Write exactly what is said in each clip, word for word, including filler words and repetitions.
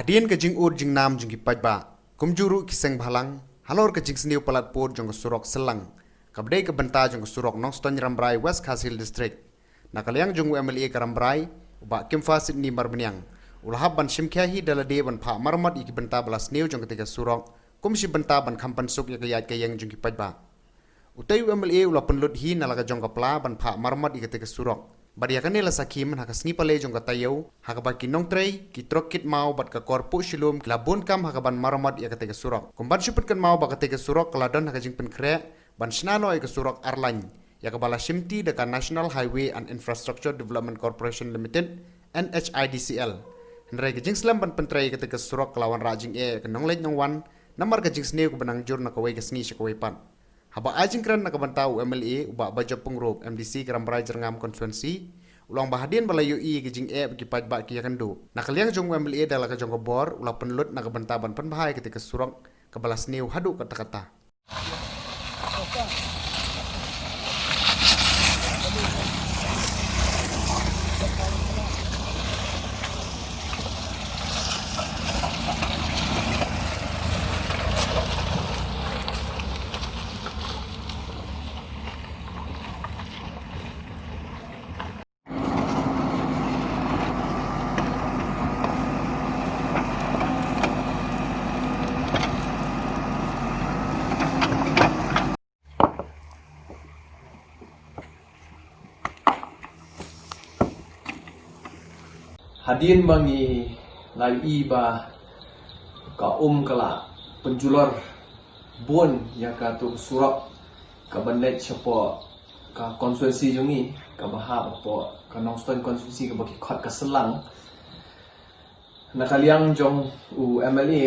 Hadien ka jingud jingnam jong ki paidbah, kumjuh ruh ki seng bhalang, halor ka jingsniew palat pud jong ka surok Syllang, kaba dei ka bynta jong ka surok Nongstoiñ Rambrai, West Khasi Hills District, na ka liang jong u M L A ka Rambrai, u Bah Kymfa Sitni Marbaniang, u la hap ban shim khia hi da lade ban phah maramot ïa ki bynta ba la sniew jong katei ka surok, kum shi bynta ban kham pynsuk ïa ka ïaid ka ïeng jong ki paidbah. Utei u M L A u la pynlut hi na la ka jong ka pla ban phah maramot ïa katei ka surok. Bad ïa kane la sakhi mynha ka sngi Palei jong ka taïew, ha kaba ki nongtrei, ki trok kit maw bad ka kor puh shilum ki la bun kam ha kaban maramot ïa katei ka surok. Kum ban shu pynkynmaw ba katei ka surok ka la don ha ka jingpynkhreh ban shna noh ïa ka surok ar lane, ïa kaba la shimti da ka National Highway and Infrastructure Development Corporation Limited, N H I D C L. Hynrei ka jingslem ban pyntrei ïa katei ka surok ka la wanrah jingeh ïa ka nongleit nongwan, namar ka jingsniew kaba nang jur na kawei ka sngi sha kawei pat. Haba ai jingkren na ka bynta u M L A, u Bah Bajop Pyngrope, M D C ka Rambrai Jyrngam Constituency, u la ong ba hadien ba la ïohi ïa ka jingeh ba ki paidbah ki ïakynduh, na ka liang jong u M L A da la ka jong ka bor, u la pynlut na ka bynta ban pynbha ïa katei ka surok kaba la sniew haduh katta katta. Hadien ba ngi la ïohi ba ka um ka la pynjulor bun ïa ka tu surok kaba leit shapoh ka constituency jong ngi, kaba hap hapoh ka Nongstoiñ constituency kaba ki khot ka Syllang. Na ka liang jong u M L A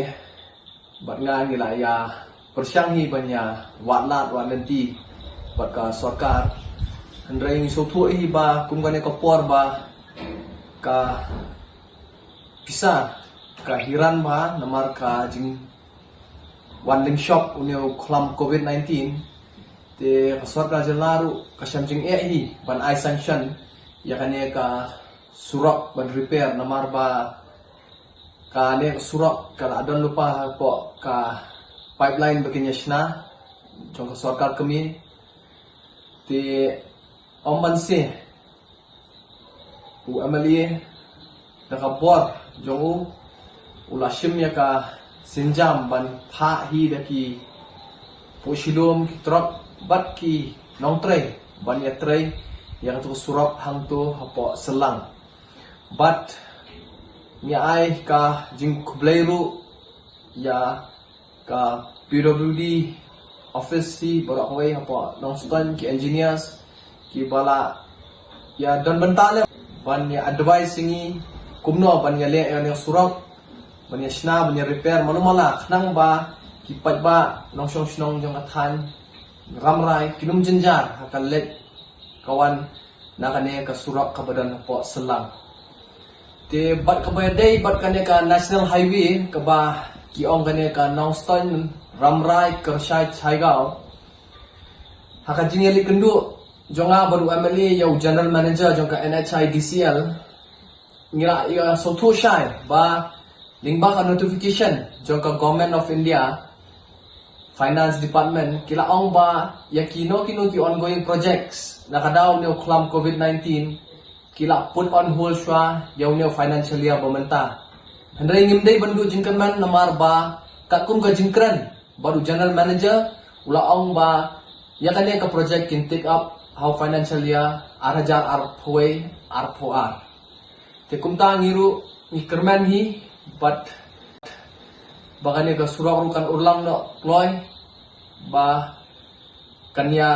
bad nga ngi la ïa pyrshang hi ban ïa wad lad wad lynti bad ka sorkar. Hynrei ngi sngewthuh hi ba kum kane ka por ba ka pisa ka hiran bha namar ka jingwan lyngshop une u khlam covid nineteen. Te ka sorkar jylla ruh ka shem jingeh hi ban ai sanction ïa kane ka surok ban repair namar ba kane ka surok ka la don lypa hapoh ka pipeline ba kin ïa shna jong ka sorkar kmie. Te ym ban seh u M L A da ka bor jong u, u la shim ïa ka sienjam ban phah hi da ki puh shilum, ki trok bad ki nongtrei ban ïatrei ïa katu ka surok hangto hapoh Syllang. Bad ngi ai ka jingkhublei ruh ïa ka P W D office hi baroh kawei hapoh Nongstoiñ, ki engineers kiba la ïa don bynta lem ban ïa advice ïa ngi kumno ban ïaleh ïa kane ka surok, ban ïa shna, ban ïa repair mano mano khnang ba ki paidbah nongshong shnong jong ka thaiñ Rambrai kin ym jynjar ha ka leit ka wan na kane ka surok kaba don hapoh Syllang. Te bad kaba ïadei bad kane ka National Highway kaba ki ong kane ka Nongstoiñ Rambrai Kyrshai Chaigaon, ha ka jingïaleit kynduh jong nga bad u M L A ïa u General Manager jong ka N H I D C L, ngi la ïa sngewthuh shai ba lyngba ka notification jong ka Government of India Finance Department ki la ong ba ïa kino kino ki ongoing projects na ka daw une u khlam covid nineteen ki la put on hold shuwa ïa une u financial year ba mynta. Hynrei ngim dei ban duh jingkyrmen namar ba katkum ka jingkren bad u General Manager, u la ong ba ïa kane ka project kin take up ha u financial year ar hajar arphew wei arphew ar. Te kumta ngi ruh ngi kyrmen hi bad ba kane ka surok ruh kan urlong noh kloi, ba kan ïa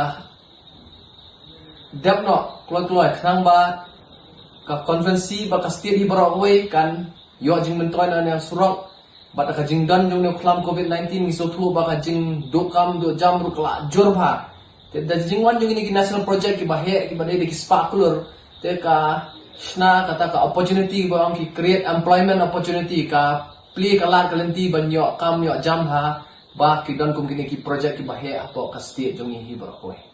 dep noh kloi kloi khnang ba ka constituency bad ka state hi baroh kawei kan ïoh jingmyntoi na kane ka surok. Bad ka jingdon jong une u khlam covid nineteen ngi sngewthuh ba ka jingduh kam duh jam ruh ka la jur bha. Te da jingwan jong kine ki national project kiba heh kiba dei da ki spah klur, te ka shna kata ka opportunity ba ong ki create employment opportunity, ka plie ka lad ka lynti ban ïoh kam ïoh jam ha ba ki don kum kine ki project kiba heh hapoh ka state jong ngi hi baroh kawei.